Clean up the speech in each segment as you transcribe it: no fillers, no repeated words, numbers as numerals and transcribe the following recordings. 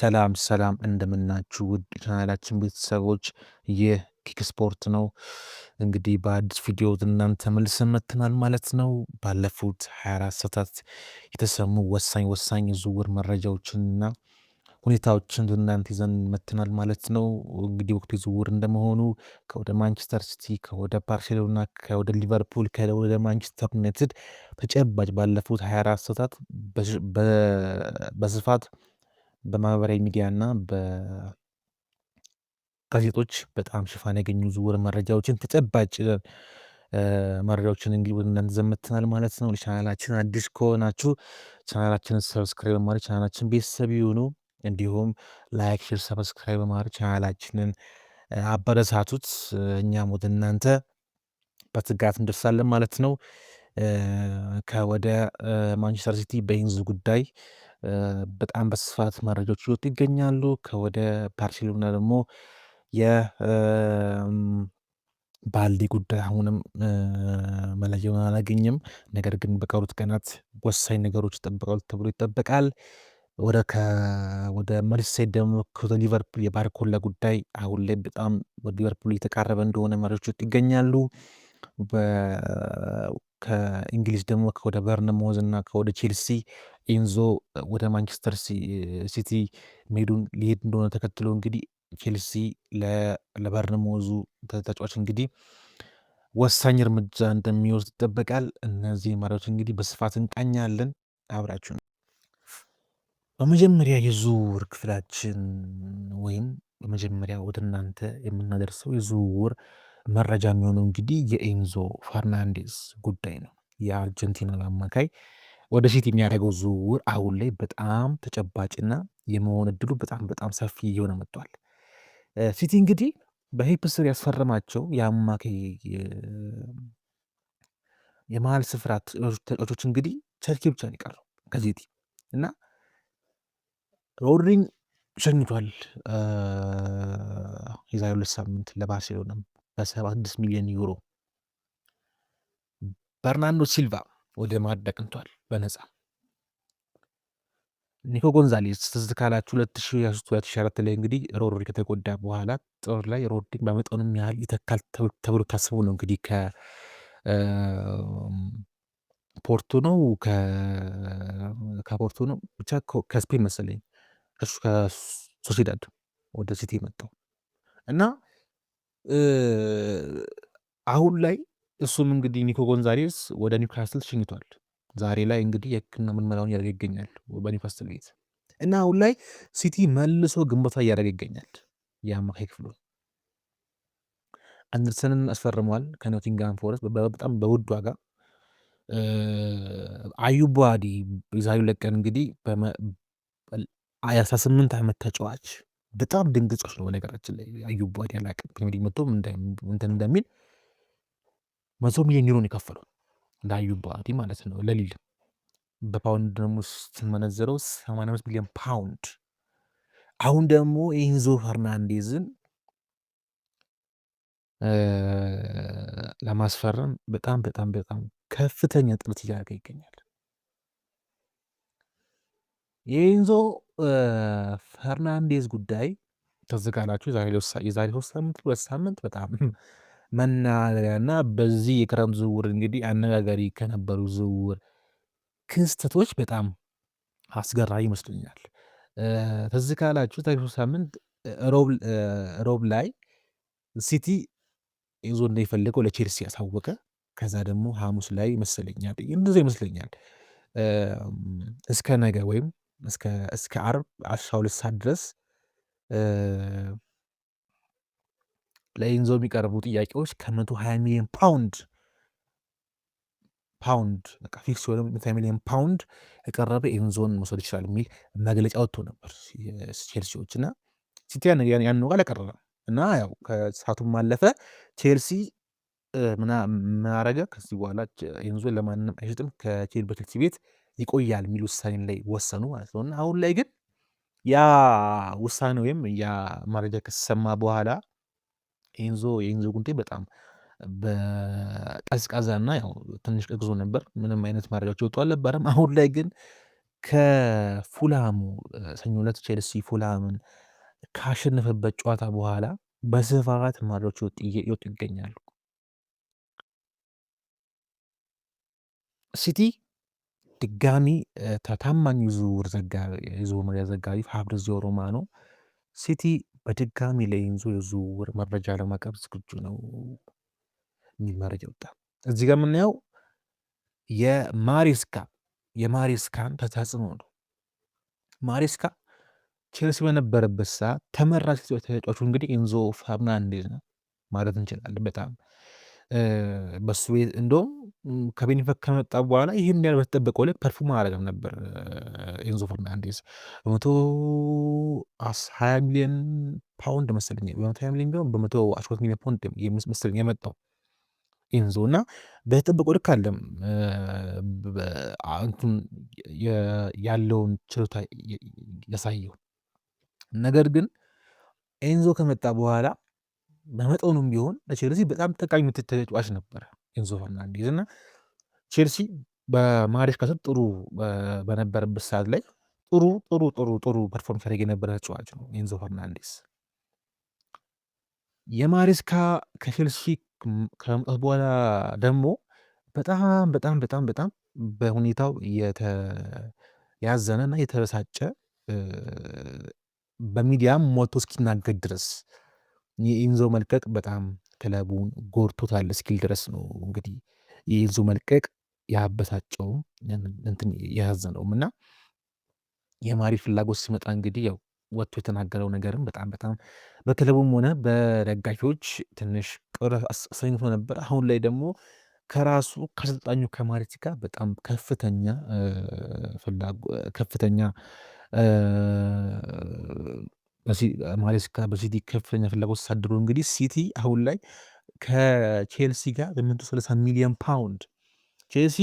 ሰላም ሰላም እንደምናችሁ ውድ ቻናላችን ቤተሰቦች፣ ይህ ኪክ ስፖርት ነው። እንግዲህ በአዲስ ቪዲዮ እናንተ ተመልሰን መጥተናል ማለት ነው። ባለፉት 24 ሰዓታት የተሰሙ ወሳኝ ወሳኝ የዝውውር መረጃዎችንና ሁኔታዎችን እናንተ ይዘን መጥተናል ማለት ነው። እንግዲህ ወቅቱ የዝውውር እንደመሆኑ ከወደ ማንቸስተር ሲቲ፣ ከወደ ባርሴሎና፣ ከወደ ሊቨርፑል፣ ከወደ ማንቸስተር ዩናይትድ ተጨባጭ ባለፉት 24 ሰዓታት በስፋት በማህበራዊ ሚዲያና በጋዜጦች በጣም ሽፋን ያገኙ ዝውውር መረጃዎችን፣ ተጨባጭ መረጃዎችን እንግዲህ ወደ እናንተ ይዘን መጥተናል ማለት ነው። ቻናላችን አዲስ ከሆናችሁ ቻናላችንን subscribe በማድረግ ቻናላችን ቤተሰብ ይሁኑ። እንዲሁም like፣ share፣ subscribe በማድረግ ቻናላችንን አበረታቱት። እኛም ወደ እናንተ በትጋት እንደርሳለን ማለት ነው። ከወደ ማንቸስተር ሲቲ በኢንዞ ጉዳይ በጣም በስፋት መረጃዎች ይወጡ ይገኛሉ። ከወደ ባርሴሎና ደግሞ የባልዲ ጉዳይ አሁንም መለያውን አላገኘም። ነገር ግን በቀሩት ቀናት ወሳኝ ነገሮች ይጠበቃሉ ተብሎ ይጠበቃል። ወደ መርሲሳይድ ደግሞ ከወደ ሊቨርፑል የባርኮላ ጉዳይ አሁን ላይ በጣም ወደ ሊቨርፑል እየተቃረበ እንደሆነ መረጃዎች ይወጡ ይገኛሉ። ከእንግሊዝ ደግሞ ወደ በርንሞዝ እና ከወደ ቼልሲ ኢንዞ ወደ ማንቸስተር ሲቲ መሄዱን ሊሄድ እንደሆነ ተከትሎ እንግዲህ ቼልሲ ለበርንሞዙ ተጫዋች እንግዲህ ወሳኝ እርምጃ እንደሚወስድ ይጠበቃል። እነዚህ መሪዎች እንግዲህ በስፋት እንቃኛለን። አብራችሁ በመጀመሪያ የዝውውር ክፍላችን ወይም በመጀመሪያ ወደ እናንተ የምናደርሰው የዝውውር መረጃ የሚሆነው እንግዲህ የኤንዞ ፈርናንዴዝ ጉዳይ ነው። የአርጀንቲና አማካይ ወደ ሲቲ የሚያደርገው ዝውውር አሁን ላይ በጣም ተጨባጭና የመሆን እድሉ በጣም በጣም ሰፊ እየሆነ መጥቷል። ሲቲ እንግዲህ በፔፕ ስር ያስፈረማቸው የአማካይ የመሀል ስፍራ ተጫዋቾች እንግዲህ ቸርኪ ብቻ ነው የቀረው ከሲቲ እና ሮድሪን ሸኝቷል። የዛሬ 2 ሳምንት ለባርሴሎና በ76 ሚሊዮን ዩሮ። በርናንዶ ሲልቫ ወደ ማድሪድ አቅንቷል በነፃ። ኒኮ ጎንዛሌዝ ትዝ ካላችሁ 2023 2024 ላይ እንግዲህ ሮድሪ ከተጎዳ በኋላ ጥር ላይ ሮድሪ በመጠኑም ያህል ይተካል ተብሎ ታስቦ ነው እንግዲህ ከፖርቶ ነው፣ ከፖርቶ ነው ብቻ ከስፔን መሰለኝ እሱ ከሶሲዳድ ወደ ሲቲ መጣው እና አሁን ላይ እሱም እንግዲህ ኒኮ ጎንዛሌዝ ወደ ኒውካስል ተሸኝቷል። ዛሬ ላይ እንግዲህ የሕክምና ምርመራውን እያደረገ ይገኛል በኒውካስል ቤት እና አሁን ላይ ሲቲ መልሶ ግንባታ እያደረገ ይገኛል። የአማካይ ክፍሉ አንደርሰንን አስፈርመዋል ከኖቲንግሃም ፎረስት በጣም በውድ ዋጋ። አዩብ ቦዋዲ የዛሬው ለቀን እንግዲህ የ18 ዓመት ተጫዋች በጣም ድንቅ ተጫዋች ነው። በነገራችን ላይ አዩብ ቦዋዲ አላውቅም ፕሪሚየር ሊግ መጥቶ እንትን እንደሚል 100 ሚሊዮን ዩሮ ነው የከፈለው ለአዩብ ቦዋዲ ማለት ነው ለሊል። በፓውንድ ደግሞ ስትመነዘረው 85 ሚሊዮን ፓውንድ። አሁን ደግሞ ኤንዞ ፈርናንዴዝን ለማስፈረም በጣም በጣም በጣም ከፍተኛ ጥረት እያደረገ ይገኛል። የኤንዞ ፈርናንዴዝ ጉዳይ ትዝ ካላችሁ የዛሬ 3 ሳምንት 2 ሳምንት በጣም መናገሪያና በዚህ የክረምት ዝውውር እንግዲህ አነጋጋሪ ከነበሩ ዝውውር ክስተቶች በጣም አስገራሚ ይመስለኛል። ትዝ ካላችሁ ዛሬ 3 ሳምንት ሮብ ላይ ሲቲ ኤንዞ እንደሚፈልገው ለቼልሲ ያሳወቀ፣ ከዛ ደግሞ ሐሙስ ላይ ይመስለኛል እንደዛ ይመስለኛል እስከ ነገ ወይም እስከ አርብ 12 ሰዓት ድረስ ለኤንዞ የሚቀርቡ ጥያቄዎች ከ120 ሚሊዮን ፓውንድ በቃ fix የሆነ 120 ሚሊዮን ፓውንድ የቀረበ ኤንዞን መውሰድ ይችላል የሚል መግለጫ ወጥቶ ነበር ቼልሲዎች እና ሲቲ ያን ዋጋ አላቀረበም እና ያው ከሰዓቱም አለፈ። ቼልሲ ምን አረገ? ከዚህ በኋላ ኤንዞን ለማንም አይሸጥም፣ በቼልሲ ቤት ይቆያል የሚል ውሳኔ ላይ ወሰኑ ማለት ነው። እና አሁን ላይ ግን ያ ውሳኔ ወይም ያ መረጃ ከተሰማ በኋላ የኤንዞ ጉዳይ በጣም በቀዝቃዛና ያው ትንሽ ቀዝቅዞ ነበር። ምንም አይነት መረጃዎች ይወጡ አልነበረም። አሁን ላይ ግን ከፉልሃሙ ሰኞ ዕለት ቼልሲ ፉልሃምን ካሸነፈበት ጨዋታ በኋላ በስፋት መረጃዎች እየወጡ ይገኛሉ። ሲቲ ድጋሚ ታማኝ ዝውውር ዘጋቢ ፋብሪዚዮ ሮማኖ ሲቲ በድጋሚ ለኢንዞ የዝውውር መረጃ ለማቅረብ ዝግጁ ነው የሚል መረጃ ወጣ። እዚህ ጋር የምናየው የማሬስካን ተጽዕኖ ነው። ማሬስካ ቼልሲ በነበረበት ሰዓት ተመራጭ ተጫዋቹ እንግዲህ ኤንዞ ፈርናንዴዝ ነው ማለት እንችላለን። በጣም በሱ እንደውም ከቤኒፈክ ከመጣ በኋላ ይህን ያህል በተጠበቀው ልክ perform አላደረገም ነበር። ኤንዞ ፈርናንዴዝ በ120 ሚሊዮን ፓውንድ መሰለኝ፣ በ120 ሚሊዮን ቢሆን በ112 ሚሊዮን ፓውንድ መሰለኝ የመጣው ኤንዞ እና በተጠበቀው ልክ አለም ያለውን ችሎታ ያሳየው። ነገር ግን ኤንዞ ከመጣ በኋላ በመጠኑም ቢሆን ለቼልሲ በጣም ጠቃሚ ተጫዋች ነበረ ኤንዞ ፈርናንዴዝ። እና ቼልሲ በማሬስካ ስር ጥሩ በነበረበት ሰዓት ላይ ጥሩ ጥሩ ጥሩ ጥሩ perform ሲያደርግ የነበረ ተጫዋች ነው ኤንዞ ፈርናንዴዝ። የማሬስካ ከቼልሲ ከመምጣት በኋላ ደግሞ በጣም በጣም በጣም በጣም በሁኔታው ያዘነ እና የተበሳጨ፣ በሚዲያም ሞቶ እስኪናገር ድረስ፣ የኢንዞ መልቀቅ በጣም ክለቡን ጎድቶታል እስኪል ድረስ ነው እንግዲህ የኢንዞ መልቀቅ ያበሳጨውም እንትን ያዘነውም። እና የማሪ ፍላጎት ሲመጣ እንግዲህ ያው ወጥቶ የተናገረው ነገርም በጣም በጣም በክለቡም ሆነ በደጋፊዎች ትንሽ ቅር አሰኝቶ ነበር። አሁን ላይ ደግሞ ከራሱ ከአሰልጣኙ ከማሬስካ በጣም ከፍተኛ ማሬስካ በሲቲ ከፍተኛ ፍላጎት አሳድሮ እንግዲህ ሲቲ አሁን ላይ ከቼልሲ ጋር በ130 ሚሊዮን ፓውንድ፣ ቼልሲ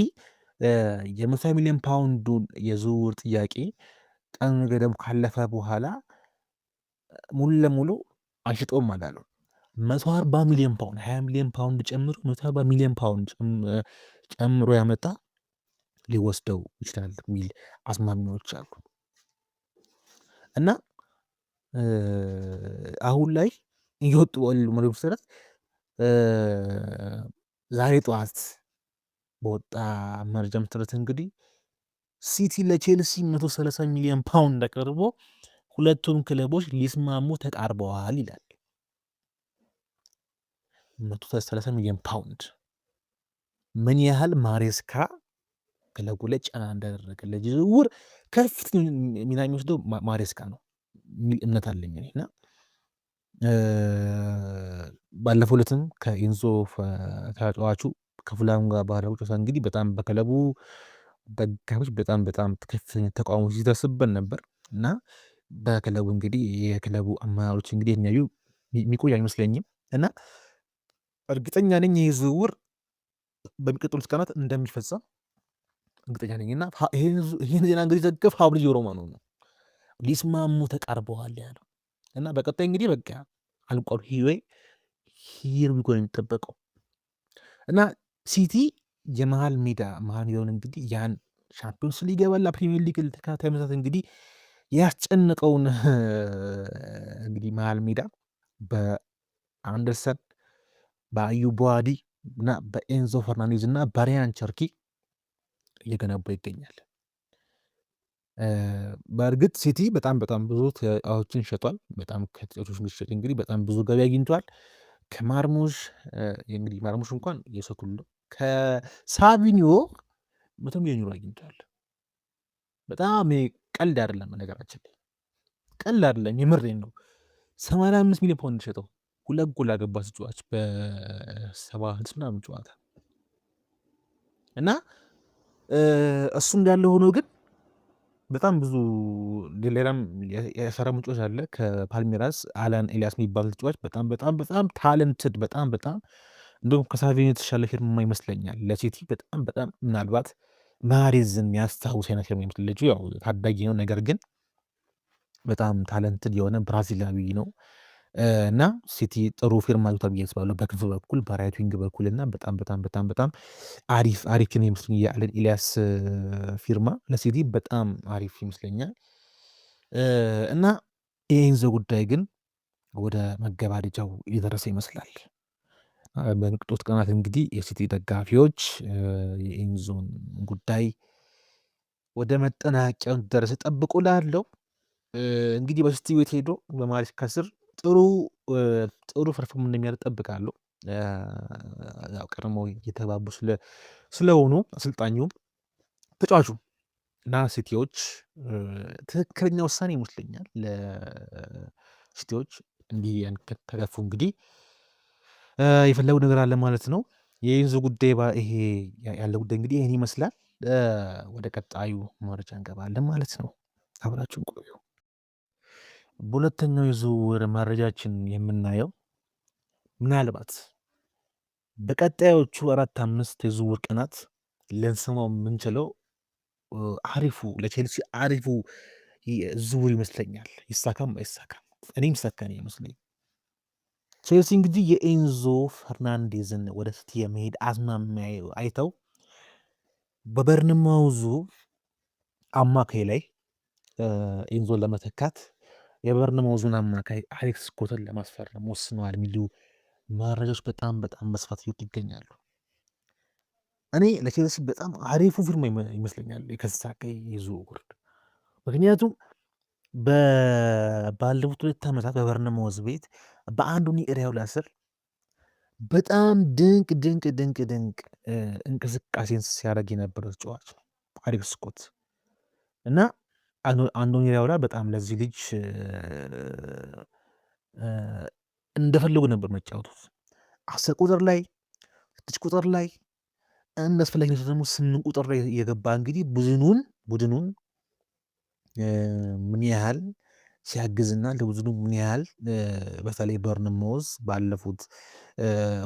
የ100 ሚሊዮን ፓውንዱን የዝውውር ጥያቄ ቀኑ ገደቡ ካለፈ በኋላ ሙሉ ለሙሉ አልሸጠውም አላለም። 140 ሚሊዮን ፓውንድ፣ 20 ሚሊዮን ፓውንድ ጨምሮ፣ 140 ሚሊዮን ፓውንድ ጨምሮ ያመጣ ሊወስደው ይችላል የሚል አዝማሚያዎች አሉ። እና አሁን ላይ እየወጡ ባሉ መረጃዎች መሰረት፣ ዛሬ ጠዋት በወጣ መረጃ መሰረት እንግዲህ ሲቲ ለቼልሲ 130 ሚሊዮን ፓውንድ አቅርቦ ሁለቱም ክለቦች ሊስማሙ ተቃርበዋል ይላል። 130 ሚሊዮን ፓውንድ ምን ያህል ማሬስካ ክለቡ ላይ ጫና እንዳደረገ፣ ለዚህ ዝውውር ከፍተኛ ሚና የሚወስደው ማሬስካ ነው የሚል እምነት አለኝ እኔ። እና ባለፈው ዕለትም ከኢንዞ ተጫዋቹ ከፉላም ጋር ባደረጉት ጨዋታ እንግዲህ በጣም በክለቡ ደጋፊዎች በጣም በጣም ከፍተኛ ተቃውሞ ሲደርስበት ነበር። እና በክለቡ እንግዲህ የክለቡ አመራሮች እንግዲህ የሚያዩ የሚቆይ አይመስለኝም። እና እርግጠኛ ነኝ ይህ ዝውውር በሚቀጥሉት ቀናት እንደሚፈጸም እርግጠኛ ነኝ። እና ይህን ዜና እንግዲህ ዘገብ ፋብሪዚዮ ሮማኖ ነው ሊስማሙ ተቃርበዋል ያለው። እና በቀጣይ እንግዲህ በቃ አልቋል፣ here we go የሚጠበቀው። እና ሲቲ የመሀል ሜዳ መሀል ሜዳውን እንግዲህ ያን ሻምፒዮንስ ሊግ የበላ፣ ፕሪሚየር ሊግ ተከታታይ ዓመታት እንግዲህ ያስጨነቀውን እንግዲህ መሀል ሜዳ በአንደርሰን፣ በአዩብ ቦዋዲ እና በኤንዞ ፈርናንዴዝ እና በሪያን ቸርኪ እየገነባ ይገኛል። በእርግጥ ሲቲ በጣም በጣም ብዙ ተጫዋቾችን ሸጧል። በጣም ከተጫዋቾች ሲሸጥ እንግዲህ በጣም ብዙ ገቢ አግኝቷል። ከማርሙሽ እንግዲህ፣ ማርሙሽ እንኳን የሰኩሉ፣ ከሳቪኒዮ 100 ሚሊዮን ዩሮ አግኝቷል። በጣም ቀልድ አይደለም፣ ነገራችን ላይ ቀልድ አይደለም፣ የምሬን ነው። 85 ሚሊዮን ፓውንድ ሸጠው ሁለት ጎል አገባ ተጫዋች በ76 ምናምን ጨዋታ። እና እሱ እንዳለ ሆኖ ግን በጣም ብዙ ሌላም የሰራ ምንጮች አለ። ከፓልሜራስ አላን ኤልያስ የሚባል ተጫዋች በጣም በጣም በጣም talented፣ በጣም በጣም እንደውም ከሳቪኒዮ የተሻለ ፊርማ ይመስለኛል ለሲቲ። በጣም በጣም ምናልባት ማሬዝን የሚያስታውስ አይነት ፊርማ ይመስል። ልጁ ያው ታዳጊ ነው፣ ነገር ግን በጣም talented የሆነ ብራዚላዊ ነው። እና ሲቲ ጥሩ ፊርማ አግኝቷል ብዬ አስባለሁ። በክንፍ በኩል በ right wing በኩል እና በጣም በጣም በጣም በጣም አሪፍ አሪፍ ነው ይመስለኛል። የአለን ኢሊያስ ፊርማ ለሲቲ በጣም አሪፍ ይመስለኛል። እና የኤንዞ ጉዳይ ግን ወደ መገባደጃው እየደረሰ ይመስላል። በሚቀጥሉት ቀናት እንግዲህ የሲቲ ደጋፊዎች የኤንዞን ጉዳይ ወደ መጠናቀቂያው ደረሰ ጠብቁ ላለው እንግዲህ በሲቲ ቤት ሄዶ በማሬስካ ስር ጥሩ ጥሩ perform እንደሚያደርግ እጠብቃለሁ። ያው ቀድሞ እየተግባቡ ስለሆኑ አሰልጣኙም ተጫዋቹም እና ሲቲዎች ትክክለኛ ውሳኔ ይመስለኛል። ለሲቲዎች እንዲህ ከገፉ እንግዲህ የፈለጉ ነገር አለ ማለት ነው። የኤንዞ ጉዳይ ይሄ ያለ ጉዳይ እንግዲህ ይሄን ይመስላል። ወደ ቀጣዩ መረጃ እንገባለን ማለት ነው። አብራችሁን ቆዩ። በሁለተኛው የዝውውር መረጃችን የምናየው ምናልባት በቀጣዮቹ 4 5 የዝውውር ቀናት ልንሰማው የምንችለው አሪፉ ለቼልሲ አሪፉ ዝውውር ይመስለኛል። ይሳካም አይሳካም እኔም ይሳካ ነው ይመስለኝ። ቼልሲ እንግዲህ የኤንዞ ፈርናንዴዝን ወደ ሲቲ የመሄድ አዝማሚያ አይተው በበርንማውዙ አማካይ ላይ ኤንዞን ለመተካት የበርንማውዙን አማካይ አሌክስ ስኮትን ለማስፈረም ወስነዋል የሚሉ መረጃዎች በጣም በጣም በስፋት እየወጡ ይገኛሉ። እኔ ለቼልሲ በጣም አሪፉ ፊርማ ይመስለኛል ከተሳካ የዝውውር። ምክንያቱም ባለፉት 2 ዓመታት በበርንማውዝ ቤት በአንዶኒ ኢራዮላ ስር በጣም ድንቅ ድንቅ ድንቅ ድንቅ እንቅስቃሴን ሲያደርግ የነበረ ተጫዋች ነው አሌክስ ስኮት። እና አንዶኒ ኢራዮላ በጣም ለዚህ ልጅ እንደፈለጉ ነበር መጫወቱት። 10 ቁጥር ላይ፣ 6 ቁጥር ላይ፣ እንደ አስፈላጊነቱ ደግሞ 8 ቁጥር ላይ እየገባ እንግዲህ ቡድኑን ምን ያህል ሲያግዝና ለቡድኑ ምን ያህል በተለይ በርንማውዝ ባለፉት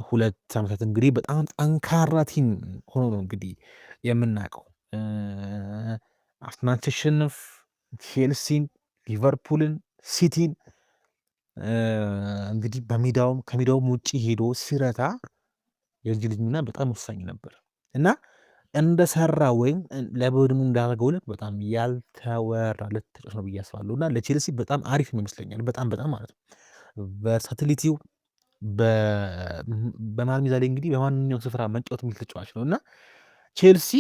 2 ዓመታት እንግዲህ በጣም ጠንካራ team ሆኖ ነው እንግዲህ የምናውቀው። አርሰናል ሲሸንፍ ቼልሲን፣ ሊቨርፑልን፣ ሲቲን እንግዲህ በሜዳውም ከሜዳውም ውጪ ሄዶ ሲረታ የዚህ ልጅ ሚና በጣም ወሳኝ ነበር። እና እንደሰራ ወይም ለቡድኑ እንዳደረገው ልክ በጣም ያልተወራለት ተጫዋች ነው ብዬ አስባለሁ። እና ለቼልሲ በጣም አሪፍ ይመስለኛል። በጣም በጣም ማለት ነው። versatility ው በመሃል ሜዳ ላይ እንግዲህ በማንኛውም ስፍራ መጫወት የሚል ተጫዋች ነው። እና ቼልሲ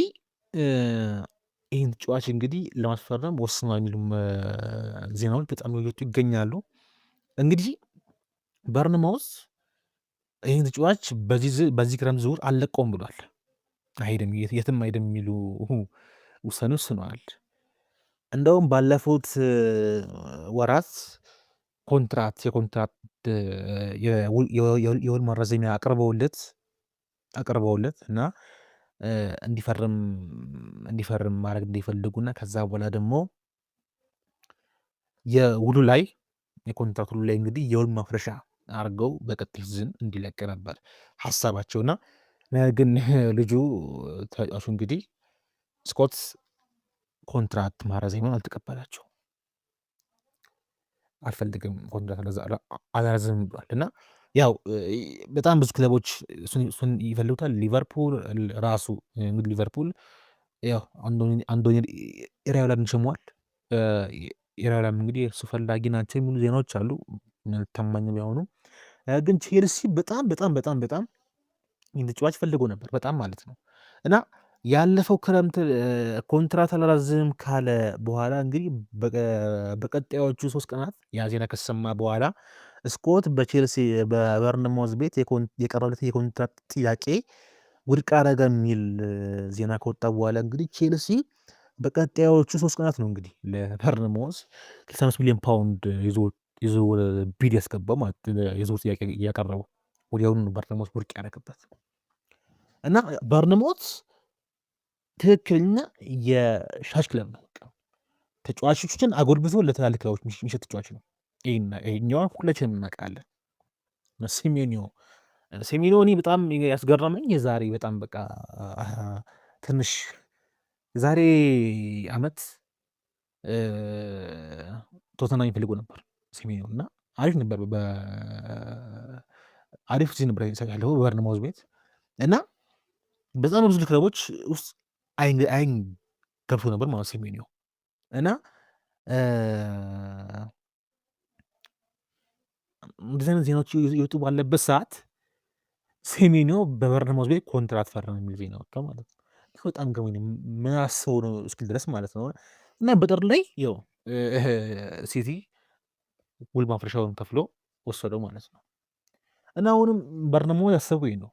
ይህን ተጫዋች እንግዲህ ለማስፈረም ወስኗል የሚሉ ዜናዎች በጣም እየወጡ ይገኛሉ። እንግዲህ በርንማውዝ ይህን ተጫዋች በዚህ ክረምት ዝውውር አልለቀውም ብሏል። አይሄድም፣ የትም አይሄድም የሚሉ ውሳኔ ወስነዋል። እንደውም ባለፉት ወራት የኮንትራት የውል ማራዘሚያ አቅርበውለት እና እንዲፈርም ማድረግ እንዲፈልጉና ከዛ በኋላ ደግሞ የውሉ ላይ የኮንትራት ውሉ ላይ እንግዲህ የውል ማፍረሻ አድርገው በቀጣይ season እንዲለቅ ነበር ሀሳባቸውና ነገር ግን ልጁ ተጫዋቹ እንግዲህ ስኮት ኮንትራት ማራዘሚያውን አልተቀበላቸውም። አልፈልግም ኮንትራት አላራዝምም ብሏል። እና ያው በጣም ብዙ ክለቦች እሱን ይፈልጉታል። ሊቨርፑል ራሱ እንግዲህ ሊቨርፑል ያው አንዶኒ ኢራዮላን ሸሟል። ኢራዮላም እንግዲህ እሱ ፈላጊ ናቸው የሚሉ ዜናዎች አሉ። ታማኝ ቢሆኑ ግን ቼልሲ በጣም በጣም በጣም በጣም ይህን ተጫዋች ፈልጎ ነበር በጣም ማለት ነው። እና ያለፈው ክረምት ኮንትራት አላራዝም ካለ በኋላ እንግዲህ በቀጣዮቹ 3 ቀናት ያ ዜና ከተሰማ በኋላ ስኮት በቼልሲ በበርንማውዝ ቤት የቀረበለት የኮንትራት ጥያቄ ውድቅ አደረገ የሚል ዜና ከወጣ በኋላ እንግዲህ ቼልሲ በቀጣዮቹ 3 ቀናት ነው እንግዲህ ለበርንማውዝ 65 ሚሊዮን ፓውንድ የዝውውር bid ያስገባው ማለት የዝውውር ጥያቄ እያቀረበው ወዲያውኑ በርንማውዝ ውድቅ ያደረገበት። እና በርንማውዝ ትክክለኛ የሻጭ ክለብ ነው። ተጫዋቾችን አጎልብቶ ለትላልቅ ክለቦች የሚሸጥ ተጫዋች ነው። ይሄኛውን ሁላችንም እናውቃለን። ሴሜንዮ ሴሜንዮ እኔ በጣም ያስገረመኝ የዛሬ በጣም በቃ ትንሽ የዛሬ አመት ቶተንሃም ይፈልጉ ነበር ሴሜንዮ እና አሪፍ ነበር፣ አሪፍ season ነበር ያለው በበርንማውዝ ቤት። እና በጣም ብዙ ክለቦች ውስጥ አይን ገብቶ ነበር ማለት ሴሜንዮ። እና እንደዚህ አይነት ዜናዎች እየወጡ ባለበት ሰዓት ሴሜንዮ በበርንማውዝ ቤት ኮንትራት ፈረመ የሚል ዜና ወጣ ማለት ነው። በጣም ገርሞኝ፣ ምን አስበው ነው እስክል ድረስ ማለት ነው። እና በጥር ላይ ያው ሲቲ ውል ማፍረሻውን ከፍሎ ወሰደው ማለት ነው። እና አሁንም በርንማውዝ ያሰበው ይሄ ነው።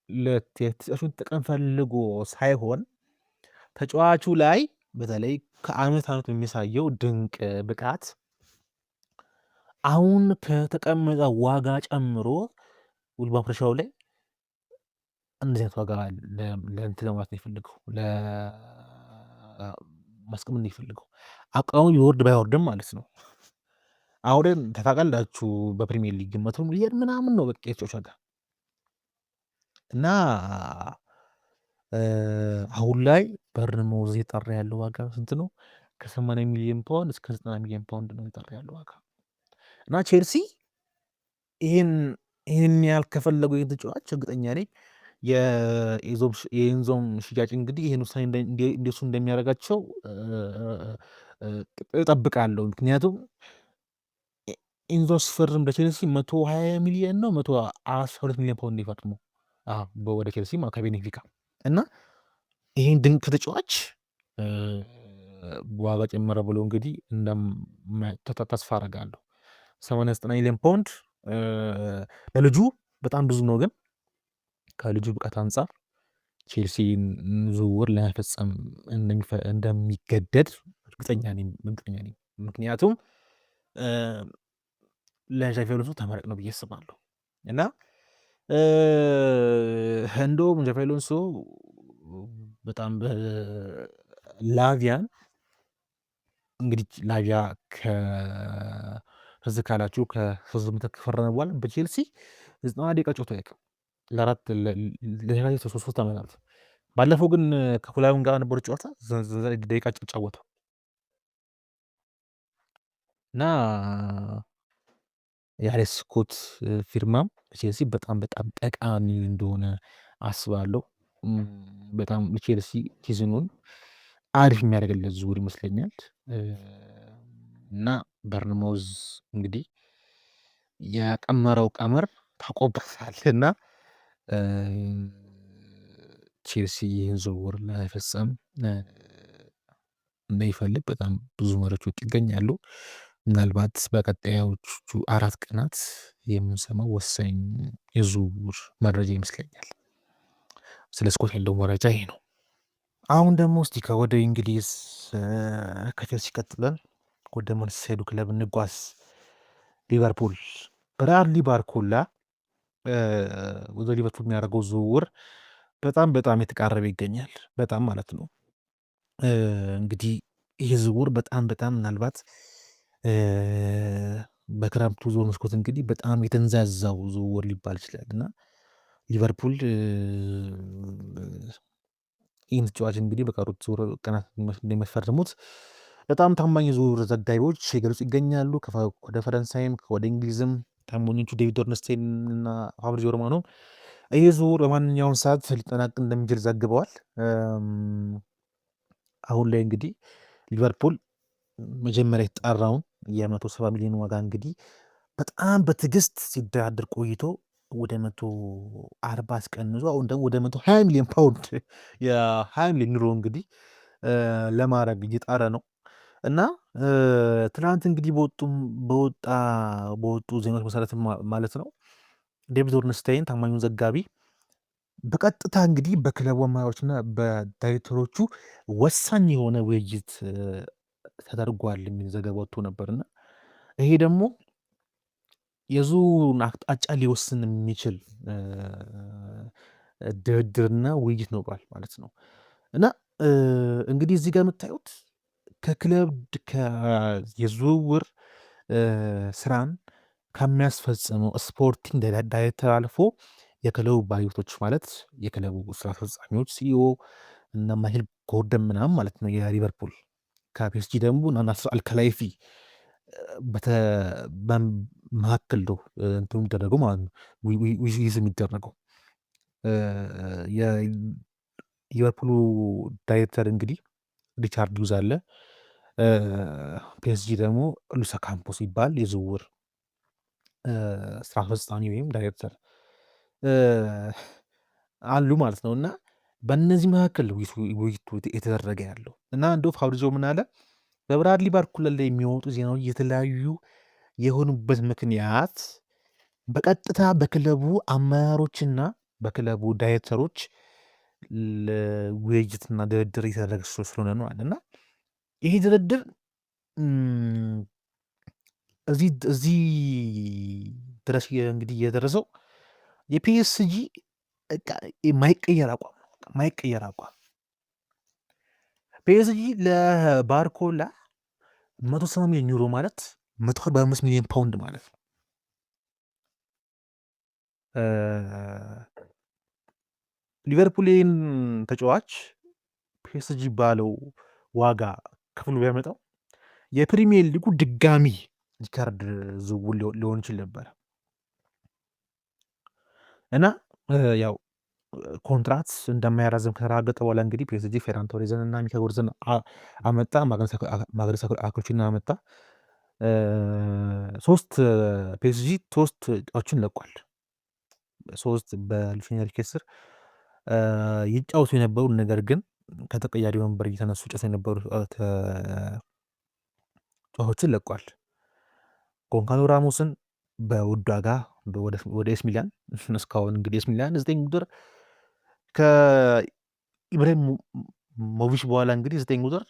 ለተጫዋቹን ጥቅም ፈልጎ ሳይሆን ተጫዋቹ ላይ በተለይ ከአመት አመት የሚያሳየው ድንቅ ብቃት አሁን ከተቀመጠ ዋጋ ጨምሮ ውል ማፍረሻው ላይ እንደዚህ አይነት ዋጋ ለእንትን ለማለት ነው የፈለገው፣ ለማስቀመጥ ነው የፈለገው። አቋሙ ቢወርድ ባይወርድም ማለት ነው። አሁን ታውቃላችሁ በፕሪሚየር ሊግ 100 ሚሊዮን ምናምን ነው በቃ የተጫዋች ዋጋ። እና አሁን ላይ በርንማውዝ እየጠራ ያለው ዋጋ ስንት ነው? ከ80 ሚሊዮን ፓውንድ እስከ 90 ሚሊዮን ፓውንድ ነው እየጠራ ያለው ዋጋ። እና ቼልሲ ይሄን ያህል ከፈለጉ ይሄን ተጫዋች፣ እርግጠኛ ነኝ የኤንዞም ሽያጭ እንግዲህ ይሄን ውሳኔ እንዲወስኑ እንደሚያደርጋቸው እጠብቃለሁ። ምክንያቱም ኤንዞ ሲፈርም ለቼልሲ 120 ሚሊዮን ነው 112 ሚሊዮን ፓውንድ የፈረመው ወደ ቼልሲ ከቤኔፊካ። እና ይሄን ድንቅ ተጫዋች ዋጋ ጨመረ ብሎ እንግዲህ ተስፋ አደርጋለሁ። 89 ሚሊዮን ፓውንድ ለልጁ በጣም ብዙ ነው፣ ግን ከልጁ ብቃት አንፃር ቼልሲን ዝውውር ለመፈጸም እንደሚገደድ እርግጠኛ ነኝ፣ እርግጠኛ ነኝ። ምክንያቱም ለዣቪ አሎንሶ ተመራጭ ነው ብዬ አስባለሁ። እና እንደውም ዣቪ አሎንሶ በጣም ላቪያን እንግዲህ ላቪያ ትዝ ካላችሁ ከ3 ዓመት ከፈረመ በኋላ በቼልሲ 90 ደቂቃ ጨዋታ አያውቅም። ለአራት ለተከታታይ 3 ዓመታት። ባለፈው ግን ከፉልሃም ጋር ነበረ ጨዋታ 90 ደቂቃ ጫወተው። እና የአሌክስ ስኮት ፊርማም ቼልሲ በጣም በጣም ጠቃሚ እንደሆነ አስባለሁ። በጣም ቼልሲ season ኑን አሪፍ የሚያደርግለት ዝውውር ይመስለኛል። እና በርንማውዝ እንግዲህ የቀመረው ቀመር ታውቆበታል እና ቼልሲ ይህን ዝውውር ለመፈጸም እንደሚፈልግ በጣም ብዙ መረጃዎች ይገኛሉ። ምናልባት በቀጣዮቹ 4 ቀናት የምንሰማው ወሳኝ የዝውውር መረጃ ይመስለኛል። ስለ ስኮት ያለው መረጃ ይሄ ነው። አሁን ደግሞ እስቲ ከወደ እንግሊዝ ከቼልሲ ቀጥለን ወደ መርሲሳይዱ ክለብ እንጓዝ። ሊቨርፑል ብራድሊ ባርኮላ ወደ ሊቨርፑል የሚያደርገው ዝውውር በጣም በጣም የተቃረበ ይገኛል። በጣም ማለት ነው። እንግዲህ ይህ ዝውውር በጣም በጣም ምናልባት በክረምቱ ዝውውር መስኮት እንግዲህ በጣም የተንዛዛው ዝውውር ሊባል ይችላል። እና ሊቨርፑል ይህን ተጫዋች እንግዲህ በቀሩት ዝውውር ቀናት እንደሚፈርሙት በጣም ታማኝ የዝውውር ዘጋቢዎች የገለጹ ይገኛሉ። ወደ ፈረንሳይም ወደ እንግሊዝም ታማኞቹ ዴቪድ ኦርንስቴይን እና ፋብሪዚዮ ሮማኖ ይህ ዝውውር በማንኛውም ሰዓት ሊጠናቀቅ እንደሚችል ዘግበዋል። አሁን ላይ እንግዲህ ሊቨርፑል መጀመሪያ የተጣራውን የ170 ሚሊዮን ዋጋ እንግዲህ በጣም በትዕግስት ሲደራደር ቆይቶ ወደ 140 አስቀንሶ አሁን ደግሞ ወደ 120 ሚሊዮን ፓውንድ፣ የ20 ሚሊዮን ዩሮ እንግዲህ ለማድረግ እየጣረ ነው። እና ትናንት እንግዲህ በወጡ ዜናዎች መሰረት ማለት ነው ዴቪድ ኦርንስታይን ታማኙን ዘጋቢ በቀጥታ እንግዲህ በክለቡ አመራሮችና በዳይሬክተሮቹ ወሳኝ የሆነ ውይይት ተደርጓል የሚል ዘገባ ወጥቶ ነበር። እና ይሄ ደግሞ የዝውውሩን አቅጣጫ ሊወስን የሚችል ድርድርና ውይይት ነው ማለት ነው። እና እንግዲህ እዚህ ጋር የምታዩት ከክለብ የዝውውር ስራን ከሚያስፈጽመው sporting director አልፎ የክለቡ ባለቤቶች ማለት የክለቡ ስራ አስፈጻሚዎች CEO እና ማይክል ጎርደን ምናምን ማለት ነው የሊቨርፑል፣ ከፒኤስጂ ደግሞ ናስር አልከላይፊ መካከል ነው እንትኑ የሚደረገው ማለት ነው፣ ውይይት የሚደረገው። የሊቨርፑሉ ዳይሬክተር እንግዲህ ሪቻርድ ሂውዝ አለ። ፒኤስጂ ደግሞ ሉሳ ካምፖስ ይባል የዝውውር ስራ አስፈጻሚ ወይም ዳይሬክተር አሉ ማለት ነው። እና በእነዚህ መካከል ውይይቱ የተደረገ ያለው። እና እንደው ፋብሪዚዮ ምን አለ? በብራድሊ ባርኮላ ላይ የሚወጡ ዜናዎች የተለያዩ የሆኑበት ምክንያት በቀጥታ በክለቡ አመራሮችና በክለቡ ዳይሬክተሮች ውይይትና ድርድር የተደረገ ስለሆነ ነው አለ። እና ይሄ ድርድር እዚህ ድረስ እንግዲህ የደረሰው የፒኤስጂ የማይቀየር አቋም ነው። ማይቀየር አቋም፣ ፒኤስጂ ለባርኮላ 170 ሚሊዮን ዩሮ ማለት 145 ሚሊዮን ፓውንድ ማለት ነው። ሊቨርፑልን ተጫዋች ፒኤስጂ ባለው ዋጋ ከፍሎ ቢያመጣው የፕሪሚየር ሊጉ ድጋሚ ሪከርድ ዝውውር ሊሆን ይችል ነበረ። እና ያው ኮንትራት እንደማያራዝም ከተረጋገጠ በኋላ እንግዲህ ፒኤስጂ ፌራን ቶሬዝን እና ሚካ ጎርዘን አመጣ። ማግነስ አክሎችን አመጣ። ሶስት ፒኤስጂ ሶስት ተጫዋቾችን ለቋል። ሶስት በሉዊስ ኤንሪኬ ስር ይጫወቱ የነበሩ ነገር ግን ከተቀያሪ ወንበር እየተነሱ ይጫወቱ የነበሩ ተጫዋቾችን ለቋል። ጎንካሎ ራሞስን በውድ ዋጋ ወደ ኤሲ ሚላን። እስካሁን እንግዲህ ኤሲ ሚላን 9 ቁጥር ከኢብራሂሞቪች በኋላ እንግዲህ 9 ቁጥር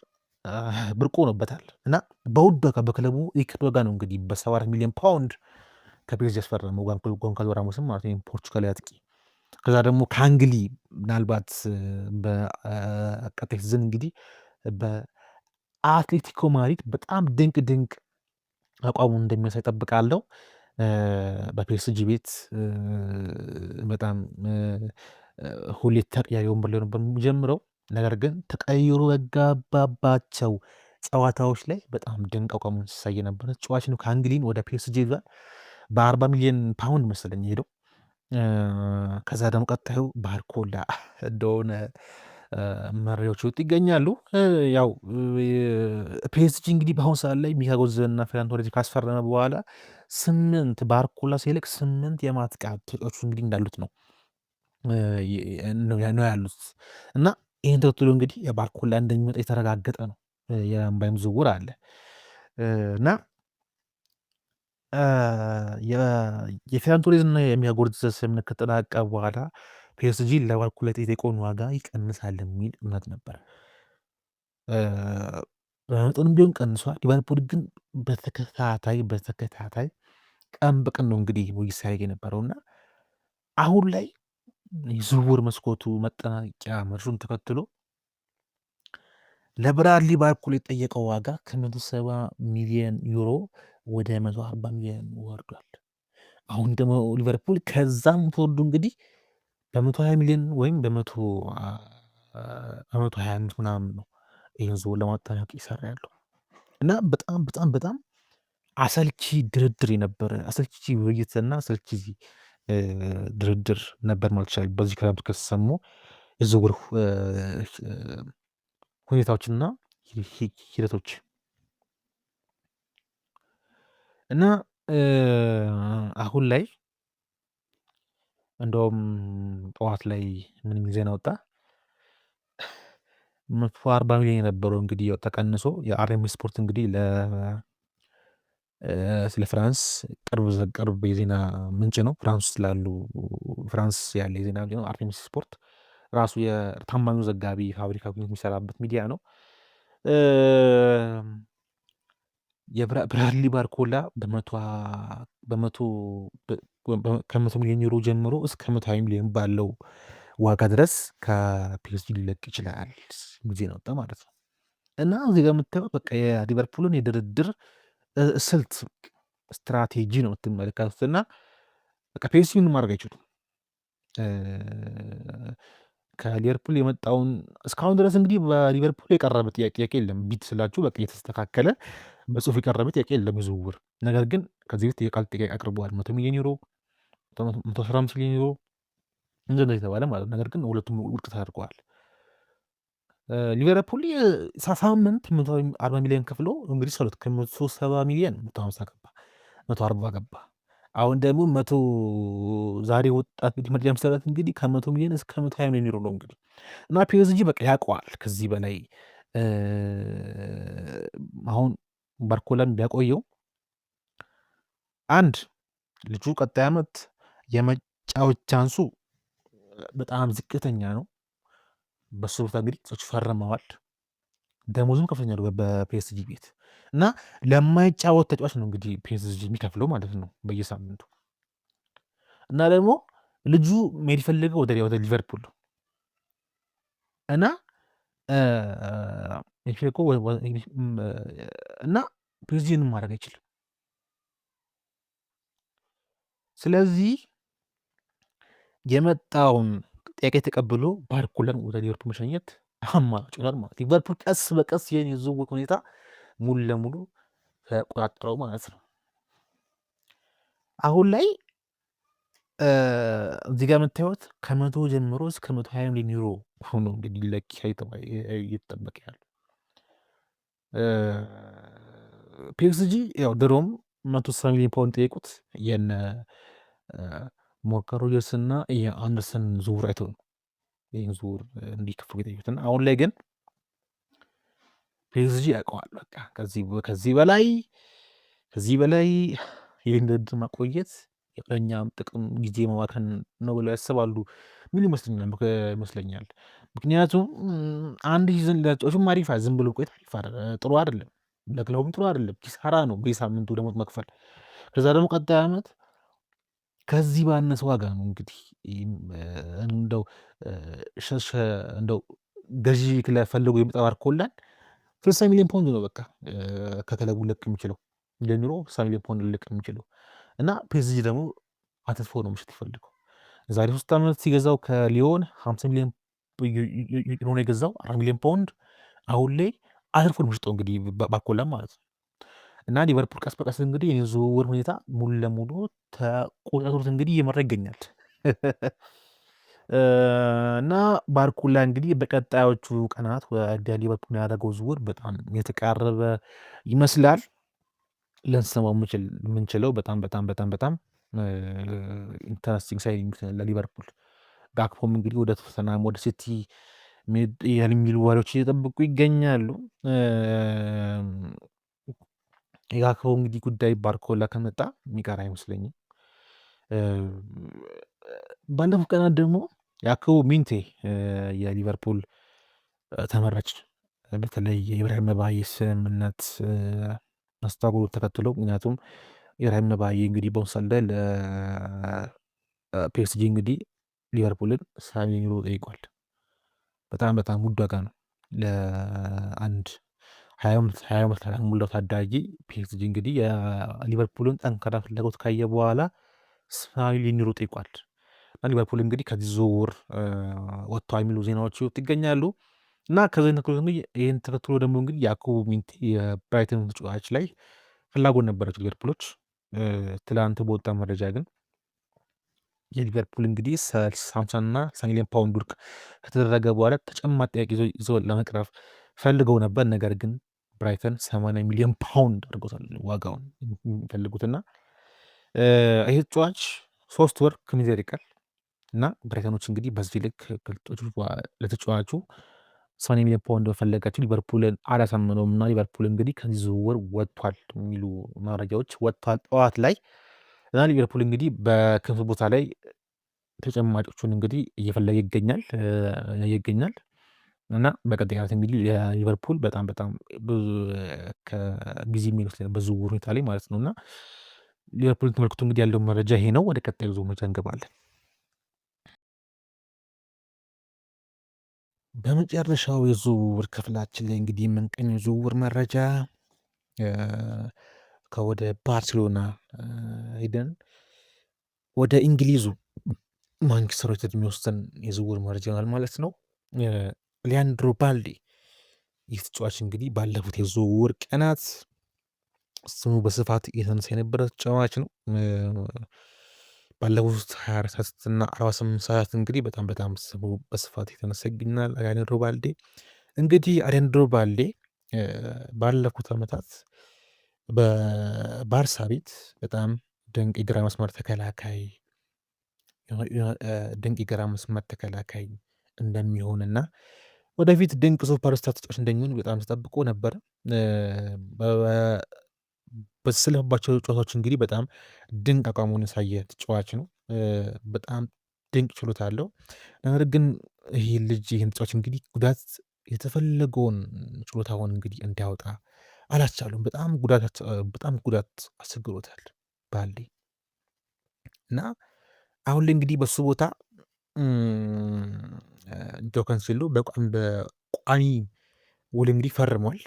ብርቅ ሆኖበታል። እና በውድ ዋጋ፣ በክለቡ የክብር ዋጋ ነው እንግዲህ በ74 ሚሊዮን ፓውንድ ከፒኤስጂ ያስፈረመው ጎንካሎ ራሞስን ማለት ነው፣ ፖርቹጋላዊ አጥቂ። ከዛ ደግሞ ካንግሊ ምናልባት በቀጣይ season እንግዲህ በአትሌቲኮ ማድሪድ በጣም ድንቅ ድንቅ አቋሙን እንደሚያሳይ እጠብቃለሁ። በፒኤስጂ ቤት በጣም ሁሌ ተቀያሪ ወንበር ላይ ነበር የሚጀምረው። ነገር ግን ተቀይሮ በገባባቸው ጨዋታዎች ላይ በጣም ድንቅ አቋሙን ሲያሳይ የነበረ ተጫዋች ነው። ካንግሊን ወደ ፒኤስጂ ይዟል። በ40 ሚሊዮን ፓውንድ መሰለኝ የሄደው። ከዛ ደግሞ ቀጣዩ ባርኮላ እንደሆነ መረጃዎች ወጡ ይገኛሉ። ያው ፒኤስጂ እንግዲህ በአሁን ሰዓት ላይ ሚካ ጎዘን እና ፌራን ቶሬዝ ካስፈረመ በኋላ ስምንት፣ ባርኮላ ሲልክ ስምንት የማጥቃት ተጫዋቾች እንግዲህ እንዳሉት ነው ያሉት። እና ይህን ተከትሎ እንግዲህ የባርኮላ እንደሚመጣ የተረጋገጠ ነው። የምባይም ዝውውር አለ። እና የፌራን ቶሬዝ እና የሚካ ጎርዘስ ስምምነት ከተጠናቀቀ በኋላ ፒኤስጂ ለባርኮላ የጠየቀውን ዋጋ ይቀንሳል የሚል እምነት ነበር። በመጠኑም ቢሆን ቀንሷል። ሊቨርፑል ግን በተከታታይ በተከታታይ ቀን በቀን ነው እንግዲህ ውይይት ሲያደርግ የነበረው። እና አሁን ላይ የዝውውር መስኮቱ መጠናቀቂያ መድረሱን ተከትሎ ለብራድሊ ባርኮላ የጠየቀው ዋጋ ከ170 ሚሊዮን ዩሮ ወደ 140 ሚሊዮን ወርዷል። አሁን ደግሞ ሊቨርፑል ከዛም ተወርዶ እንግዲህ በ120 ሚሊዮን ወይም በ125 ምናምን ነው ይህን ዝውውር ለማጠናቀቅ ይሰራ ያለው። እና በጣም በጣም በጣም አሰልቺ ድርድር የነበረ፣ አሰልቺ ውይይትና አሰልቺ ድርድር ነበር ማለት ይቻላል። በዚህ ክረምት ከተሰሙ የዝውውር ሁኔታዎችና ሂደቶች። እና አሁን ላይ እንደውም ጠዋት ላይ ምን ዜና ወጣ? 140 ሚሊዮን የነበረው እንግዲህ ተቀንሶ የአርኤም ስፖርት እንግዲህ ስለ ፍራንስ ቅርብ ቅርብ የዜና ምንጭ ነው። ፍራንስ ውስጥ ላሉ፣ ፍራንስ ያለ የዜና ምንጭ ነው። አርቴሚስ ስፖርት ራሱ የታማኙ ዘጋቢ ፋብሪካ የሚሰራበት ሚዲያ ነው። የብራድሊ ባርኮላ በመቶ ከ100 ሚሊዮን ዩሮ ጀምሮ እስከ 120 ሚሊዮን ባለው ዋጋ ድረስ ከፒኤስጂ ሊለቅ ይችላል ጊዜ ነው ማለት ነው። እና እዚህ ጋር የምታየው በቃ የሊቨርፑልን የድርድር ስልት ስትራቴጂ ነው የምትመለከቱት። እና በቃ ፒኤስጂ ምንም ማድረግ አይችሉም። ከሊቨርፑል የመጣውን እስካሁን ድረስ እንግዲህ በሊቨርፑል የቀረበ ጥያቄ የለም። bid ስላችሁ በቃ የተስተካከለ በጽሁፍ የቀረበ ጥያቄ የለም ዝውውር። ነገር ግን ከዚህ በፊት የቃል ጥያቄ አቅርበዋል። 100 ሚሊዮን ዩሮ፣ 115 ሚሊዮን ዩሮ እንደዚህ የተባለ ማለት ነው። ነገር ግን ሁለቱም ውድቅ ተደርገዋል። ሊቨርፑል ሳምንት 140 ሚሊዮን ከፍሎ እንግዲህ ሰሉት ከ170 ሚሊዮን 150 ገባ፣ 140 ገባ። አሁን ደግሞ 100 ዛሬ ወጣት መረጃ መሰረት እንግዲህ ከ100 ሚሊዮን እስከ 120 ሚሊዮን ዩሮ ነው እንግዲህ። እና ፒኤስጂ በቃ ያውቀዋል ከዚህ በላይ አሁን ባርኮላን ቢያቆየው አንድ ልጁ ቀጣይ ዓመት የመጫወት chance ኡ በጣም ዝቅተኛ ነው። በሱ ቦታ እንግዲህ ተጫዋቾች ፈርመዋል። ደሞዙም ከፍተኛ ነው በፒኤስጂ ቤት እና ለማይጫወት ተጫዋች ነው እንግዲህ ፒኤስጂ የሚከፍለው ማለት ነው በየሳምንቱ። እና ደግሞ ልጁ መሄድ የፈለገው ወደ ሊቨርፑል ነው እና እና ፒኤስጂ ምንም ማድረግ አይችልም። ስለዚህ የመጣውን ጥያቄ ተቀብሎ ባርኮላን ወደ ሊቨርፑል መሸኘት አማራጭ ይሆናል ማለት። ሊቨርፑል ቀስ በቀስ ይህን የዝውውር ሁኔታ ሙሉ ለሙሉ ተቆጣጠረው ማለት ነው። አሁን ላይ እዚህ ጋር የምታዩት ከ100 ጀምሮ እስከ 120 ሚሊዮን ዩሮ ሆኖ እንግዲህ ለኪ እየተጠበቀ ያለው። ፒኤስጂ ያው ድሮም 160 ሚሊዮን ፓውንድ ጠየቁት፣ የነ ሞርጋን ሮጀርስ እና የአንደርሰን ዝውውር አይቶ ነው ይህን ዝውውር እንዲከፍሉ የጠየቁት። እና አሁን ላይ ግን ፒኤስጂ ያውቀዋል። በቃ ከዚህ በላይ ይህን ድርድር ማቆየት ለእኛም ጥቅም ጊዜ መባከን ነው ብለው ያስባሉ ምን ይመስለኛል። ምክንያቱም አንድ season ለተጫዋቹም አሪፍ ዝም ብሎ ቆይታ አሪፍ ጥሩ አይደለም፣ ለክለቡም ጥሩ አይደለም፣ ኪሳራ ነው በየሳምንቱ ደሞዝ መክፈል። ከዛ ደግሞ ቀጣይ ዓመት ከዚህ ባነሰ ዋጋ ነው እንግዲህ እንደው እንደው ገዢ ክለብ ፈልጎ የመጣ ባርኮላን 60 ሚሊዮን ፓውንድ ነው በቃ ከክለቡ ልቅ የሚችለው ጀምሮ 60 ሚሊዮን ፓውንድ ልቅ የሚችለው። እና ፒኤስጂ ደግሞ አትርፎ ነው መሸጥ ይፈልገው። ዛሬ 3 ዓመት ሲገዛው ከሊዮን 50 ሚሊዮን ዩሮ ነው የገዛው፣ 4 ሚሊዮን ፓውንድ። አሁን ላይ አትርፎ ነው የሚሸጠው እንግዲህ ባርኮላን ማለት ነው። እና ሊቨርፑል ቀስ በቀስ እንግዲህ የዝውውር ሁኔታ ሙሉ ለሙሉ ተቆጣጥሮት እንግዲህ እየመራ ይገኛል። እና ባርኮላ እንግዲህ በቀጣዮቹ ቀናት ወደ ሊቨርፑል ያደረገው ዝውውር በጣም የተቃረበ ይመስላል። ልንሰማው የምንችለው በጣም በጣም በጣም በጣም interesting signing ለሊቨርፑል። ጋክፖም እንግዲህ ወደ ቶተንሃም፣ ወደ ሲቲ የሚሉ ወሬዎች እየጠበቁ ይገኛሉ። የጋክፖ እንግዲህ ጉዳይ ባርኮላ ከመጣ የሚቀር አይመስለኝም። ባለፉት ቀናት ደግሞ ያንኩባ ሚንቴ የሊቨርፑል ተመራጭ በተለይ የኢብራሂም ምባዬ ስምምነት መስተጓጎሉን ተከትሎ፣ ምክንያቱም ኢብራሂም ምባዬ እንግዲህ በአሁኑ ሰዓት ላይ ለፒኤስጂ እንግዲህ ሊቨርፑልን 70 ሚሊዮን ዩሮ ጠይቋል። በጣም በጣም ውድ ዋጋ ነው ለአንድ 20 ዓመት ላልሞላው ታዳጊ። ፒኤስጂ እንግዲህ የሊቨርፑልን ጠንካራ ፍላጎት ካየ በኋላ 70 ሚሊዮን ዩሮ ጠይቋል። እና ሊቨርፑል እንግዲህ ከዚህ ዝውውር ወጥቷል የሚሉ ዜናዎች ይገኛሉ። እና ከዚህ ይህን ተከትሎ ደግሞ እንግዲህ ያንኩባ ሚንቴ የብራይተን ተጫዋች ላይ ፍላጎት ነበራቸው ሊቨርፑሎች። ትላንት በወጣ መረጃ ግን የሊቨርፑል እንግዲህ 50 እና 60 ሚሊዮን ፓውንድ ውድቅ ከተደረገ በኋላ ተጨማሪ ጥያቄ ይዞ ለመቅረብ ፈልገው ነበር። ነገር ግን ብራይተን 80 ሚሊዮን ፓውንድ አድርጎታል ዋጋውን የሚፈልጉትና ይህ ተጫዋች 3 ወር ከሜዳ ይርቃል። እና ብራይተኖች እንግዲህ በዚህ ልክ ለተጫዋቹ 80 ሚሊዮን ፓውንድ መፈለጋቸው ሊቨርፑልን አላሳመነውም እና ሊቨርፑል እንግዲህ ከዚህ ዝውውር ወጥቷል የሚሉ መረጃዎች ወጥቷል ጠዋት ላይ። እና ሊቨርፑል እንግዲህ በክንፍ ቦታ ላይ ተጨማሪዎቹን እንግዲህ እየፈለገ ይገኛል። እና በቀጣይ ዓመት እንግዲህ ሊቨርፑል በጣም በጣም ብዙ ከጊዜ የሚመስለኝ በዝውውር ሁኔታ ላይ ማለት ነው። እና ሊቨርፑልን ተመልክቶ እንግዲህ ያለው መረጃ ይሄ ነው። ወደ ቀጣዩ ዝውውር መረጃ እንገባለን። በመጨረሻው የዝውውር ክፍላችን ላይ እንግዲህ የምንቀኝ ዝውውር መረጃ ከወደ ባርሴሎና ሄደን ወደ እንግሊዙ ማንቸስተር ዩናይትድ የሚወስደን የዝውውር መረጃ ይሆናል ማለት ነው። ሊያንድሮ ባልዴ፣ ይህ ተጫዋች እንግዲህ ባለፉት የዝውውር ቀናት ስሙ በስፋት እየተነሳ የነበረ ተጫዋች ነው። ባለፉት 24 ሰዓት እና 48 ሰዓት እንግዲህ በጣም በጣም ስሙ በስፋት የተነሳ ይገኛል። አሊያንድሮ ባልዴ እንግዲህ አሊያንድሮ ባልዴ ባለፉት ዓመታት በባርሳ ቤት በጣም ድንቅ የግራ መስመር ተከላካይ ድንቅ የግራ መስመር ተከላካይ እንደሚሆንና ወደፊት ድንቅ superstar ተጫዋች እንደሚሆን በጣም ተጠብቆ ነበር። በተሰለፈባቸው ጨዋታዎች እንግዲህ በጣም ድንቅ አቋሙን ያሳየ ተጫዋች ነው። በጣም ድንቅ ችሎታ አለው። ነገር ግን ይህ ልጅ ይህን ተጫዋች እንግዲህ ጉዳት የተፈለገውን ችሎታውን እንግዲህ እንዲያወጣ አላስቻሉም። በጣም ጉዳት አስቸግሮታል ባልዴ። እና አሁን ላይ እንግዲህ በሱ ቦታ ጆ ካንሴሎ በቋሚ ውል እንግዲህ ፈርሟል።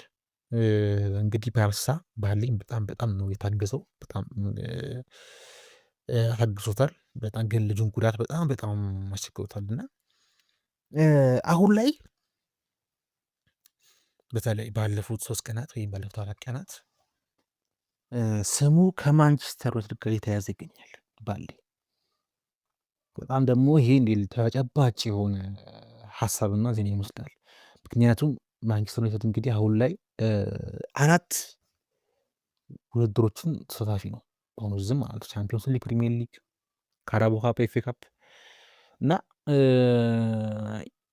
እንግዲህ ባርሳ ባልዴን በጣም በጣም ነው የታገሰው፣ በጣም ታግሶታል። በጣም ግን ልጁን ጉዳት በጣም በጣም አስቸግሮታል። እና አሁን ላይ በተለይ ባለፉት 3 ቀናት ወይም ባለፉት 4 ቀናት ስሙ ከማንቸስተር ዩናይትድ ጋር የተያዘ ይገኛል ባልዴ። በጣም ደግሞ ይሄ እንዲህ ተጨባጭ የሆነ ሀሳብና ዜና ይመስላል። ምክንያቱም ማንቸስተር ዩናይትድ እንግዲህ አሁን ላይ 4 ውድድሮችን ተሳታፊ ነው። በአሁኑ ዝም ማለት ቻምፒዮንስ ሊግ፣ ፕሪሚየር ሊግ፣ ካራባኦ ካፕ፣ ኤፍ ኤ ካፕ እና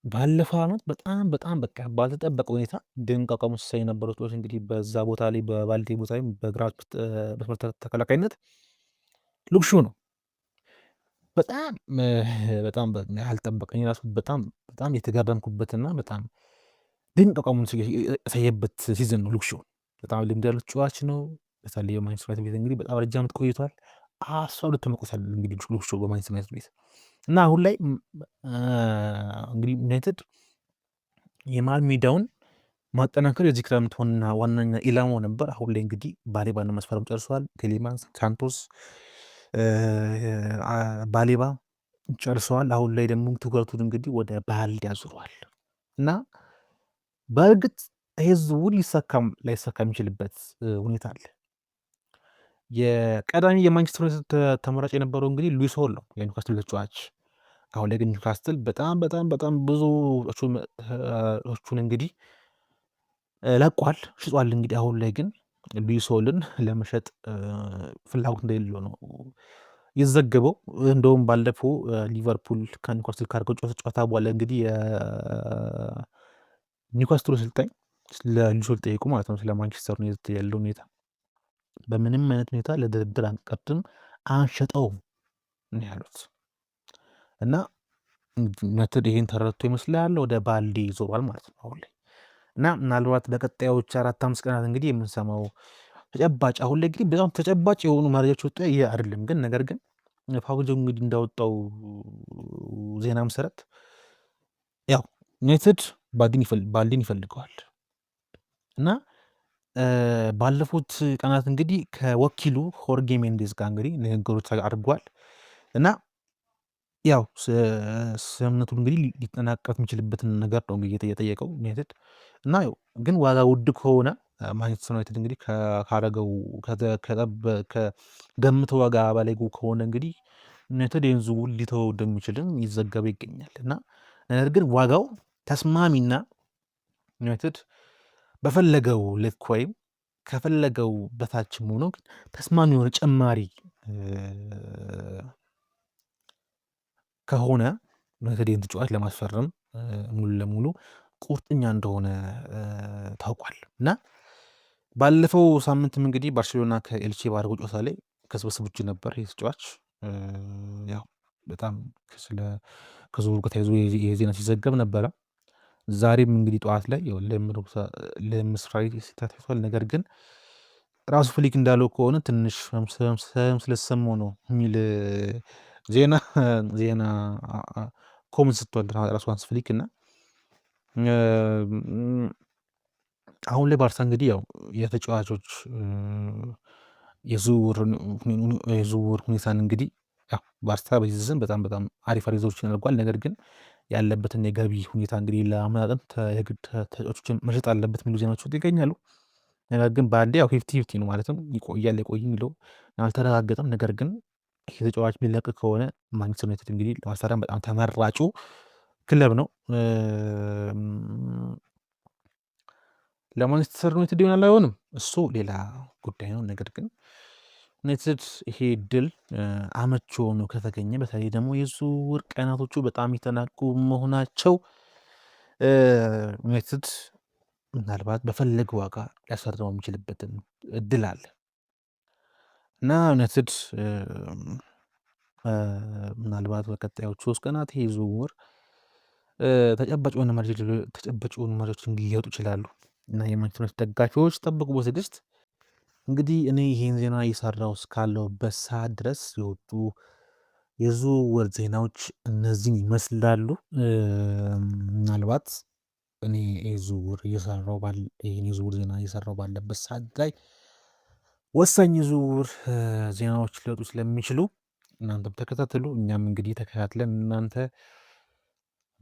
ባለፈው አመት በጣም በጣም በቃ ባልተጠበቀ ሁኔታ ድንቅ አቋም ሲያሳይ የነበረው ተጫዋች እንግዲህ በዛ ቦታ ላይ በባልዴ ቦታ ላይ በግራ መስመር ተከላካይነት ሉክ ሾው ነው። በጣም በጣም ያልጠበቀኝ ራሱ በጣም በጣም የተገረምኩበትና በጣም ድንቅ አቋሙን ያሳየበት season ነው። ሉክ ሾው በጣም ልምድ ያለው ተጫዋች ነው። በተለይ በማንቸስተር ዩናይትድ ቤት እንግዲህ በጣም ረጅም ዓመት ቆይቷል። 12 ተመቆሳል እንግዲህ ሉክ ሾው በማንቸስተር ዩናይትድ ቤት። እና አሁን ላይ እንግዲህ ዩናይትድ የመሃል ሜዳውን ማጠናከር የዚህ ክረምት ዋነኛ ኢላማው ነበር። አሁን ላይ እንግዲህ ባሌባን መስፈረም ጨርሷል። ቴሌማንስ፣ ሳንቶስ፣ ባሌባ ጨርሰዋል። አሁን ላይ ደግሞ ትኩረቱን እንግዲህ ወደ ባልዴ አዙሯል። እና በእርግጥ ይሄ ዝውውር ሊሳካም ላይሳካ የሚችልበት ሁኔታ አለ። የቀዳሚ የማንቸስተር ዩናይትድ ተመራጭ የነበረው እንግዲህ ሉዊስ ሆል ነው፣ የኒውካስትል ተጫዋች። አሁን ላይ ግን ኒውካስትል በጣም በጣም በጣም ብዙዎቹን እንግዲህ ለቋል፣ ሽጧል። እንግዲህ አሁን ላይ ግን ሉዊስ ሆልን ለመሸጥ ፍላጎት እንደሌለው ነው የዘገበው። እንደውም ባለፈው ሊቨርፑል ከኒውካስትል ካደረገው ጨዋታ በኋላ እንግዲህ የኒውካስትሉ አሰልጣኝ ለሉዊስ ሆል ጠየቁ ማለት ነው፣ ስለ ማንቸስተር ዩናይትድ ያለው ሁኔታ። በምንም አይነት ሁኔታ ለድርድር አንቀርብም፣ አንሸጠውም ነው ያሉት። እና ዩናይትድ ይሄን ተረድቶ ይመስላል ወደ ባልዴ ዞሯል ማለት ነው አሁን ላይ። እና ምናልባት በቀጣዮች 4-5 ቀናት እንግዲህ የምንሰማው ተጨባጭ አሁን ላይ እንግዲህ በጣም ተጨባጭ የሆኑ መረጃዎች ወጡ ይሄ አይደለም፣ ግን ነገር ግን ፋብሪዚዮ እንግዲህ እንዳወጣው ዜና መሰረት ያው ዩናይትድ ባልዴን ይፈልገዋል። እና ባለፉት ቀናት እንግዲህ ከወኪሉ ሆርጌ ሜንዴዝ ጋር እንግዲህ ንግግሮች አድርጓል። እና ያው ስምምነቱ እንግዲህ ሊጠናቀቅ የሚችልበትን ነገር ነው እንግዲህ የጠየቀው ዩናይትድ። እና ያው ግን ዋጋ ውድ ከሆነ ማንቸስተር ዩናይትድ እንግዲህ ካረገው ከገምተው ዋጋ በላይ ከሆነ እንግዲህ ዩናይትድ ይህን ዝውውር ሊተወው እንደሚችልም ይዘገበ ይገኛል። እና ነገር ግን ዋጋው ተስማሚና ዩናይትድ በፈለገው ልክ ወይም ከፈለገው በታችም ሆኖ ተስማሚ የሆነ ጭማሪ ከሆነ ዩናይትድ ይህን ተጫዋች ለማስፈረም ሙሉ ለሙሉ ቁርጠኛ እንደሆነ ታውቋል። እና ባለፈው ሳምንትም እንግዲህ ባርሴሎና ከኤልቼ ባደረገው ጨዋታ ላይ ከስብስብ ውጪ ነበር ይህ ተጫዋች። ያው በጣም ስለ ከዝውውሩ ጋር ተያይዞ ይሄ ዜና ሲዘገብ ነበረ። ዛሬም እንግዲህ ጠዋት ላይ ለምስራዊ ታይቷል። ነገር ግን ራሱ ፍሊክ እንዳለው ከሆነ ትንሽ ህመም ስለተሰማው ነው የሚል ዜና comment ሰጥቷል ራሱ ሃንስ ፍሊክ። እና አሁን ላይ ባርሳ እንግዲህ ያው የተጫዋቾች የዝውውር ሁኔታን እንግዲህ ያው ባርሳ በዚህ season በጣም በጣም አሪፍ አሪፍ ዝውውሮችን አድርጓል። ነገር ግን ያለበትን የገቢ ሁኔታ እንግዲህ ለማመጣጠን የግድ ተጫዋቾችን መሸጥ አለበት የሚሉ ዜናዎች ይገኛሉ። ነገር ግን በአንዴ ያው 50-50 ነው፣ ማለትም ይቆያል አይቆይም የሚለው አልተረጋገጠም። ነገር ግን ይህ ተጫዋች የሚለቅ ከሆነ ማንቸስተር ዩናይትድ እንግዲህ ለማስፈረም በጣም ተመራጩ ክለብ ነው። ለማንቸስተር ዩናይትድ ይሆናል አይሆንም እሱ ሌላ ጉዳይ ነው። ነገር ግን ዩናይትድ ይሄ ድል አመቺ ሆኖ ከተገኘ፣ በተለይ ደግሞ የዝውውር ቀናቶቹ በጣም የተናቁ መሆናቸው፣ ዩናይትድ ምናልባት በፈለገ ዋጋ ሊያስፈርመው የሚችልበትን እድል አለ። እና ዩናይትድ ምናልባት በቀጣዮቹ 3 ቀናት ይሄ ዝውውር ተጨባጭ የሆኑ መረጃዎችን ሊወጡ ይችላሉ። እና የማንቸስተር ዩናይትድ ደጋፊዎች ጠብቁ በትዕግስት። እንግዲህ እኔ ይሄን ዜና እየሰራሁ እስካለሁበት ሰዓት ድረስ የወጡ የዝውውር ዜናዎች እነዚህን ይመስላሉ። ምናልባት እኔ ይሄን የዝውውር ዜና እየሰራሁ ባለበት ሰዓት ላይ ወሳኝ የዝውውር ዜናዎች ሊወጡ ስለሚችሉ እናንተም ተከታተሉ። እኛም እንግዲህ ተከታትለን እናንተ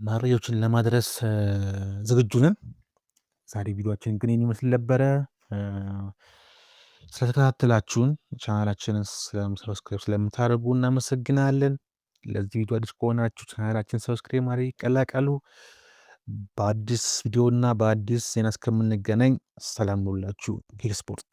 መረጃዎችን ለማድረስ ዝግጁ ነን። ዛሬ ቪዲዮአችን ግን ይህን ይመስል ነበረ። ስለተከታተላችሁን፣ ቻናላችንን subscribe ስለምታደርጉ እናመሰግናለን። ለዚህ ቪዲዮ አዲስ ከሆናችሁ ቻናላችን subscribe ማድረግ ይቀላቀሉ። በአዲስ ቪዲዮ እና በአዲስ ዜና እስከምንገናኝ ሰላም ሁኑላችሁ። ሄድ ስፖርት።